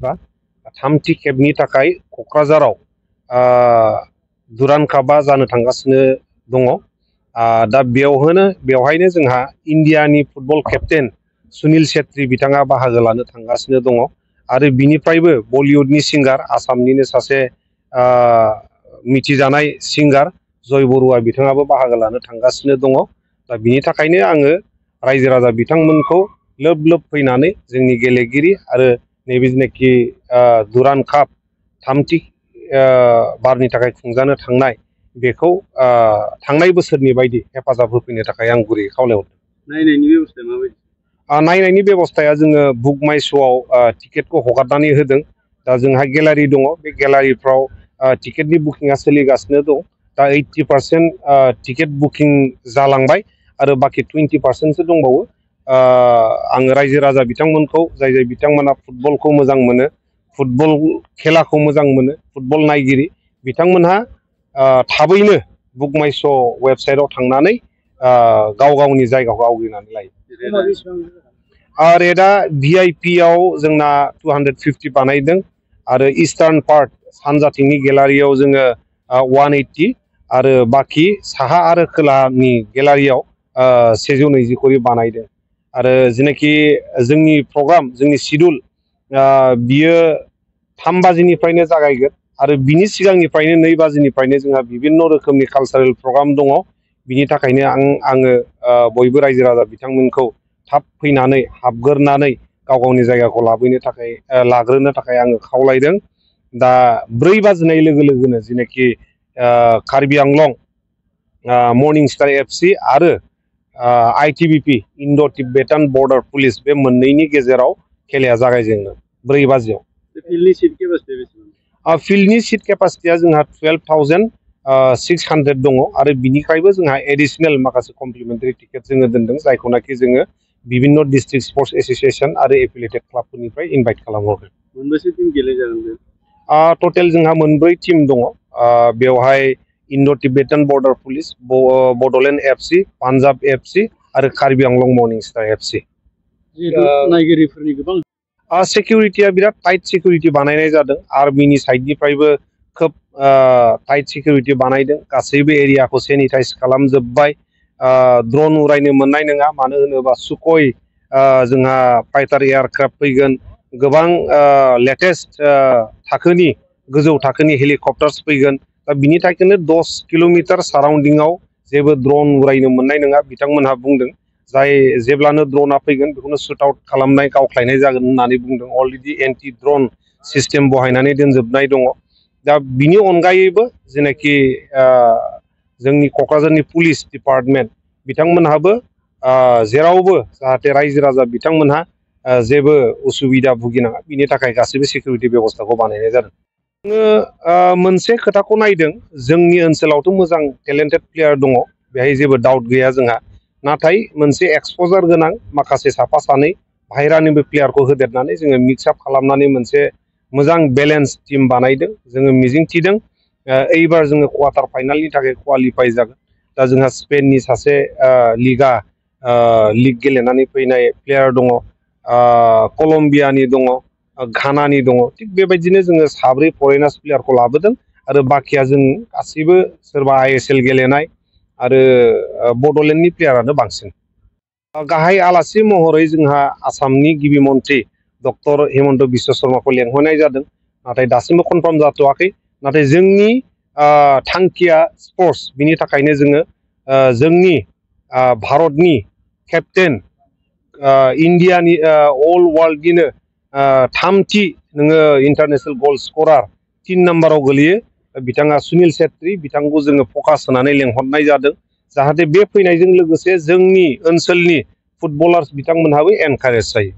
बा थामथि खेबनि थाखाय क'क्राझाराव दुरान्ड कापआ जानो थांगासिनो दङ। दा बेवहायनो जोंहा इन्डियानि फुटबल केप्टेन सुनील छेत्री बिथाङा बाहागो लानो थांगासिनो दङ आरो बिनिफ्रायबो बलिउडनि सिंगार आसामनिनो सासे मिथिजानाय सिंगार जय बरुवा बिथाङाबो बाहागो लानो थांगासिनो दङ। दा बिनि थाखायनो आङो रायजो राजा बिथांमोनखौ लोब लोब फैनानै जोंनि गेलेगिरि आरो नैबे जिनाखि दुरान्ड काप थामथि बारनि थाखाय खुंजानो थांनाय बेखौ थांनाय बोसोरनि बायदि हेफाजाब होफैनो थाखाय आं गुरैयै खावलायहरदों। नायनायनि बेब'स्थाया माबायदि? नायनायनि बेब'स्थाया जोङो बुक माइ श'आव टिकेटखौ हगारनानै होदों। दा जोंहा गेलारि दङ, बे गेलारिफ्राव टिकेटनि बुकिंआ सोलिगासिनो दं। दा 80% टिकेट बुकिं जालांबाय आरो बाखि 20%सो दंबावो। आङो रायजो राजा बिथांमोनखौ जाय बिथांमोना फुटबलखौ मोजां मोनो, फुटबल खेलाखौ मोजां मोनो, फुटबल नायगिरि बिथांमोनहा थाबैनो बुक माइ श' वेबसाइटआव थांनानै गाव गावनि जायगाखौ आवग्रिनानै लायो। रेटआ VIPआव जोंना 250 बानायदों आरो इस्टार्न पार्ट सानजाथिंनि गेलारियाव जोङो 180 आरो बाखि साहा आरो खोलानि गेलारियाव 120 खरि बानायदों। आरो जिनाखि जोंनि प्रग्राम, जोंनि शिडिउल बियो 3 बाजिनिफ्रायनो जागायगोन आरो बिनि सिगांनिफ्रायनो 2 बाजिनिफ्रायनो जोंहा बिभिन्न रोखोमनि कालसारेल प्रग्राम दङ। बिनि थाखायनो आङो बयबो रायजो राजा बिथांमोनखौ थाब फैनानै हाबग्रोनानै गाव गावनि जायगाखौ लाग्रोनो थाखाय आङो खावलायदों। दा 4 बाजिनाय लोगो लोगोनो जिनाखि Karbi Anglong morning star FC आरो ITBP इन्ड' टिबेटान बर्डार पुलिस बे मोननैनि गेजेराव खेलाया जागायजेनो 4 बाजियाव। फिल्डनि सिट केपासिटिया बेसेबां? फिल्डनि सिट केपासिटिया जोंहा 12,600 दङ आरो बिनिफ्रायबो जोंहा एडिसनेल माखासे कमप्लिमेन्टारि टिकेट जोङो दोनदों, जायखौनाखि जोङो बिभिन्न डिस्ट्रिक्ट स्पर्ट्स एस'सियेसन आरो एफिलिएटेड क्लाबफोरनिफ्राय इनभाइट खालामहरदों। मोनबेसे टिम गेलेजागोन बे? टटेल जोंहा 4 टिम दङ। बेवहाय इन्ड' Tibetan border police, Bodoland FC, Punjab FC आरो Karbi Anglong morning star FC। नायगिरिफोरनि गोबां सिकिउरिटिया बिराद टाइट सिकिउरिटि बानायनाय जादों। आर्मिनि साइडनिफ्रायबो खोब टाइट सिकिउरिटि बानायदों। गासैबो एरियाखौ सेनिटाइज खालामजोब्बाय। ड्रन उरायनो मोननाय नङा, मानो होनोबा सुखय जोंहा फाइटार एयारक्राफ्ट फैगोन, गोबां लेटेस्ट थाखोनि गोजौ थाखोनि हेलिकप्टार्स फैगोन। दा बिनि थाखायनो 10 किल'मिटार साराउन्डिंआव जेबो ड्रन उरायनो मोननाय नङा बिथांमोनहा बुंदों। जेब्लानो ड्र'ना फैगोन बेखौनो सुट आउट खालामनाय, गावख्लायनाय जागोन होननानै बुंदों। अलरेडि एन्टि ड्रन सिस्टेम बहायनानै दोनजोबनाय दङ। दा बिनि अनगायैबो जेनाखि जोंनि क'क्राझारनि पुलिस डिपार्टमेन्ट बिथांमोनहाबो जेरावबो जाहाथे रायजो राजा बिथांमोनहा जेबो उसुबिदा भुगिनाङा, बिनि थाखाय गासैबो सिकिउरिटि बेब'स्थाखौ बानायनाय जादों। जोङो मोनसे खोथाखौ नायदों, जोंनि ओनसोलावथ' मोजां टेलेन्टेड प्लेयार दङ, बेहाय जेबो डाउट गैया जोंहा। नाथाय मोनसे एक्सप'जार गोनां माखासे साफा सानै बाहेरानिबो प्लेयारखौ होदेरनानै जोङो मिक्स आप खालामनानै मोनसे मोजां बेलेन्स टिम बानायदों। जोङो मिजिंथिदों एइबार जोङो क्वार्टार फाइनालनि थाखाय क्वालिफाइ जागोन। दा जोंहा स्पेननि सासे लिग गेलेनानै फैनाय प्लेयार दङ, कलम्बियानि दङ, घानानि दङ। थिग बेबायदिनो जोङो 4 फरेनार्स प्लेयारखौ लाबोदों आरो बाखिया जों गासैबो सोरबा ISL गेलेनाय आरो बड'लेण्डनि प्लेयारानो बांसिन। गाहाय आलासि महरै जोंहा आसामनि गिबि मन्थ्रि डक्टर हिमन्त बिश्व शर्माखौ लेंहरनाय जादों, नाथाय दासिमबो कनफार्म जाथ'वाखै। नाथाय जोंनि थांखिया स्पर्ट्स, बिनि थाखायनो जोङो जोंनि भारतनि केप्टेन, इन्डियानि अल वर्ल्डनिनो थामथि नोङो इन्टारनेसनेल गल स्करार 3 नाम्बाराव गोलैयो बिथाङा सुनील छेत्री, बिथांखौ जोङो फकास होनानै लेंहरनाय जादों। जाहाथे बे फैनायजों लोगोसे जोंनि ओनसोलनि फुटबलार्स बिथांमोनहाबो एनकारेज जायो।